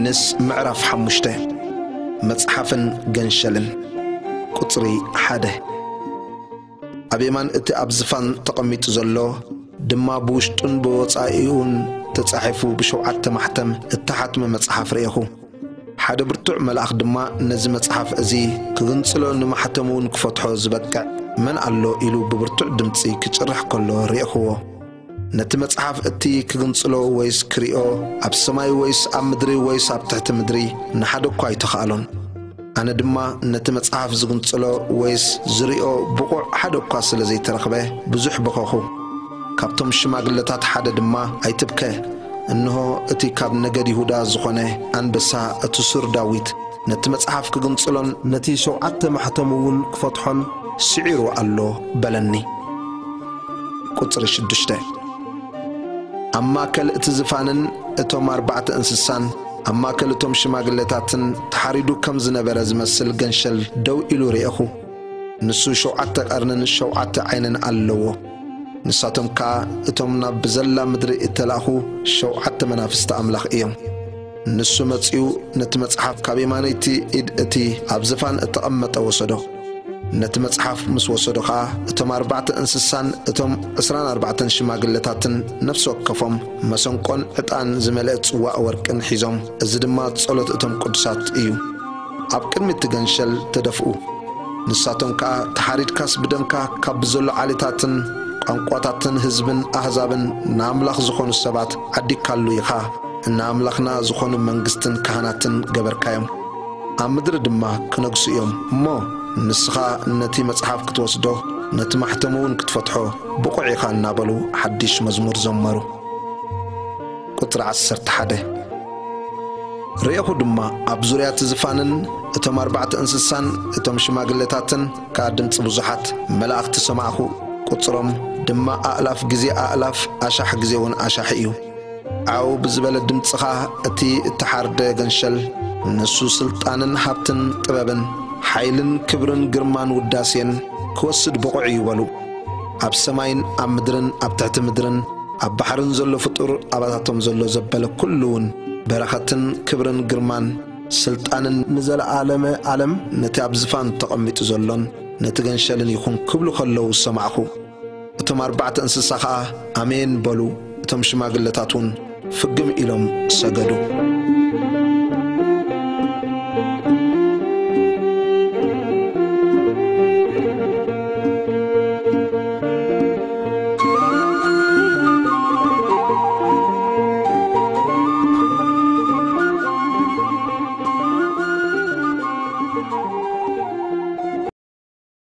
ዮሃንስ ምዕራፍ ሓሙሽተ። መጽሓፍን ገንሸልን። ቁጽሪ ሓደ። ኣብ የማን እቲ ኣብ ዝፋን ተቐሚጡ ዘሎ፣ ድማ ብውሽጡን ብወጻኢኡን ተጻሒፉ ብሸውዓተ ማሕተም እተሓትመ መጽሓፍ ርኤኹ። ሓደ ብርቱዕ መልኣኽ ድማ ነዚ መጽሓፍ እዚ ክግንጽሎ፣ ንማሕተሙ እውን ክፈትሖ ዝበቅዕ መን ኣሎ ኢሉ ብብርቱዕ ድምጺ ክጭርሕ ከሎ ርኤኽዎ። ነቲ መጽሓፍ እቲ ክግንጽሎ ወይስ ክሪኦ፣ ኣብ ሰማይ ወይስ ኣብ ምድሪ ወይስ ኣብ ትሕቲ ምድሪ፣ ንሓደ እኳ ኣይተኻእሎን። ኣነ ድማ ነቲ መጽሓፍ ዝግንጽሎ ወይስ ዝሪኦ ብቑዕ ሓደ እኳ ስለ ዘይተረኽበ፣ ብዙሕ በኸኹ። ካብቶም ሽማግለታት ሓደ ድማ፣ "ኣይትብከ፣ እንሆ እቲ ካብ ነገድ ይሁዳ ዝኾነ ኣንበሳ፣ እቲ ሱር ዳዊት፣ ነቲ መጽሓፍ ክግንጽሎን ነቲ ሸውዓተ ማሕተሙ እውን ክፈትሖን ስዒሩ ኣሎ" በለኒ። ቁጽሪ ሽዱሽተ። ኣብ ማእከል እቲ ዝፋንን እቶም ኣርባዕተ እንስሳን፣ ኣብ ማእከል እቶም ሽማግለታትን ተሓሪዱ ከም ዝነበረ ዝመስል ገንሸል ደው ኢሉ ርኤኹ። ንሱ ሸውዓተ ቀርንን ሸውዓተ ዓይንን ኣለዎ። ንሳቶም ከኣ እቶም ናብ ብዘላ ምድሪ እተላእኹ ሸውዓተ መናፍስቲ ኣምላኽ እዮም። ንሱ መጺኡ ነቲ መጽሓፍ ካብ የማነይቲ ኢድ እቲ ኣብ ዝፋን እተቐመጠ ወሰዶ። ነቲ መጽሓፍ ምስ ወሰዶ ኸኣ፣ እቶም ኣርባዕተ እንስሳን እቶም ዕስራን ኣርባዕተን ሽማግለታትን ነፍሲ ወከፎም መሰንቆን ዕጣን ዝመልአ ጽዋእ ወርቅን ሒዞም፣ እዚ ድማ ጸሎት እቶም ቅዱሳት እዩ፣ ኣብ ቅድሚ እቲ ገንሸል ተደፍኡ። ንሳቶም ከኣ፣ "ተሓሪድካስ ብደምካ ካብ ብዘሎ ዓሌታትን ቋንቋታትን ህዝብን ኣህዛብን ንኣምላኽ ዝኾኑ ሰባት ዓዲግካሉ ኢኻ፣ ንኣምላኽና ዝኾኑ መንግስትን ካህናትን ገበርካዮም። ኣብ ምድሪ ድማ ክነግሱ እዮም። እሞ ንስኻ ነቲ መጽሓፍ ክትወስዶ፣ ነቲ ማሕተሙ እውን ክትፈትሖ ብቑዕ ኢኻ" እናበሉ ሓድሽ መዝሙር ዘመሩ። ቁጽሪ ዓሰርተ ሓደ። ርኤኹ ድማ፣ ኣብ ዙርያ እቲ ዝፋንን እቶም ኣርባዕተ እንስሳን እቶም ሽማግለታትን ከኣ ድምጺ ብዙሓት መላእኽቲ ሰማዕኹ። ቁጽሮም ድማ ኣእላፍ ግዜ ኣእላፍ፣ ኣሻሕ ግዜ እውን ኣሻሕ እዩ። ዓው ብዝበለ ድምጺ ኸኣ፣ እቲ እተሓርደ ገንሸል፣ "ንሱ ስልጣንን ሃብትን ጥበብን ሓይልን ክብርን ግርማን ውዳሴን ክወስድ ብቑዕ እዩ" በሉ። ኣብ ሰማይን ኣብ ምድርን ኣብ ትሕቲ ምድርን ኣብ ባሕርን ዘሎ ፍጡር፣ ኣባታቶም ዘሎ ዘበለ ኩሉ እውን፣ በረኸትን ክብርን ግርማን ስልጣንን ንዘለዓለመ ዓለም ነቲ ኣብ ዝፋን ተቐሚጡ ዘሎን ነቲ ገንሸልን ይኹን ክብሉ ከለዉ ሰማዕኹ። እቶም ኣርባዕተ እንስሳ ኸኣ ኣሜን በሉ፣ እቶም ሽማግለታት እውን ፍግም ኢሎም ሰገዱ።